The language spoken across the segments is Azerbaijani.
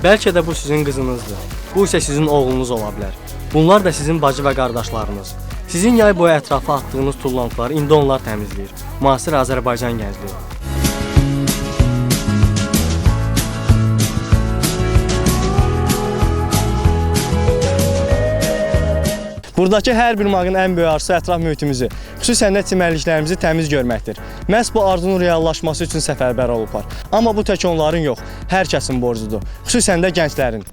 Bəlkə də bu sizin qızınızdır. Bu isə sizin oğlunuz ola bilər. Bunlar da sizin bacı və qardaşlarınız. Sizin yay boyu ətrafa atdığınız tullantıları indi onlar təmizləyir. Müasir Azərbaycan gəncliyi. Buradakı hər bir mağın ən böyük arzusu ətraf mühitimizi, xüsusən də çimərliklərimizi təmiz görməkdir. Məhz bu arzunun reallaşması üçün səfərbər olublar. Amma bu tək onların yox, hər kəsin borcudur. Xüsusən də gənclərin.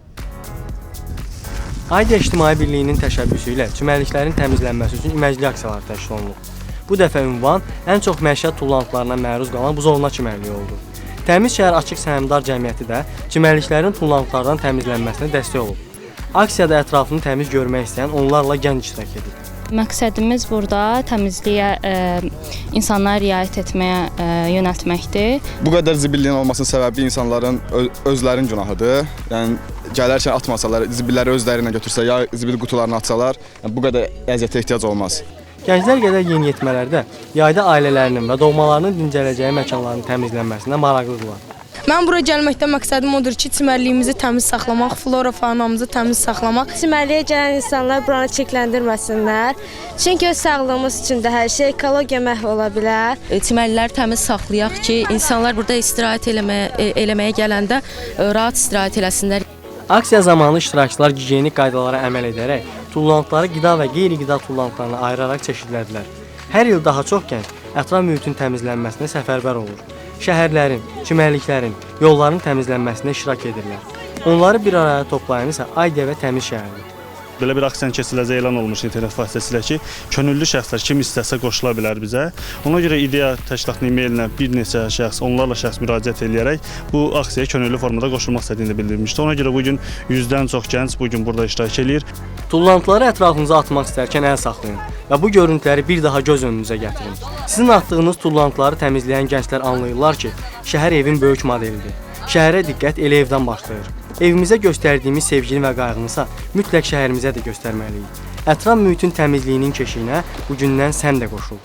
Ayda İctimai Birliyinin təşəbbüsü ilə çimərliklərin təmizlənməsi üçün iməclik aksiyaları təşkil olunub. Bu dəfə ünvan ən çox məişət tullantılarına məruz qalan Buzovna çimərliyi oldu. Təmiz Şəhər Açıq Səhmdar Cəmiyyəti də çimərliklərin tullantılardan təmizlənməsinə dəstək olub. Aksiyada ətrafını təmiz görmək istəyən onlarla gənc iştirak edib. Məqsədimiz burada təmizliyə, insanlara riayət etməyə yönəltməkdir. Bu qədər zibilliyin olmasının səbəbi insanların özlərinin günahıdır. Yəni gələrkən atmasalar, zibilləri özlərinə götürsə, ya zibil qutularına atsalar, yəni bu qədər əziyyətə ehtiyac olmaz. Gənclər qədər yeniyetmələrdə yayda ailələrinin və doğmalarının dincələcəyi məkanların təmizlənməsinə maraqlıdırlar. Mən bura gəlməkdə məqsədim odur ki, çimərliyimizi təmiz saxlamaq, flora faunamızı təmiz saxlamaq. Çimərliyə gələn insanlar buranı çirkləndirməsinlər. Çünki öz sağlığımız üçün də hər şey, ekologiya məhv ola bilər. Çimərlikləri təmiz saxlayaq ki, insanlar burada istirahət eləməyə gələndə rahat istirahət eləsinlər. Aksiya zamanı iştirakçılar gigiyenik qaydalara əməl edərək tullantıları qida və qeyri-qida tullantılarına ayıraraq çeşidlədilər. Hər il daha çox gənc ətraf mühitin təmizlənməsinə səfərbər olur. Şəhərlərin, çimərliklərin, yolların təmizlənməsində iştirak edirlər. Onları bir araya toplayan isə Aydiya və Təmiz şəhərdir. Belə bir aksiyanın keçiriləcəyi elan olunmuş internet vasitəsilə ki, könüllü şəxslər kim istəsə qoşula bilər bizə. Ona görə İDEA təşkilatının e-mailinə bir neçə şəxs, onlarla şəxs müraciət eləyərək bu aksiyaya könüllü formada qoşulmaq istədiyini bildirmişdi. Ona görə bu gün 100-dən çox gənc bu gün burada iştirak eləyir. Tullantıları ətrafınıza atmaq istərkən əl saxlayın və bu görüntüləri bir daha göz önünüzə gətirin. Sizin atdığınız tullantıları təmizləyən gənclər anlayırlar ki, şəhər evin böyük modelidir. Şəhərə diqqət elə evdən başlayır. Evimizə göstərdiyimiz sevgini və qayğını mütləq şəhərimizə də göstərməliyik. Ətraf mühitin təmizliyinin keşiyinə bu gündən sən də qoşul.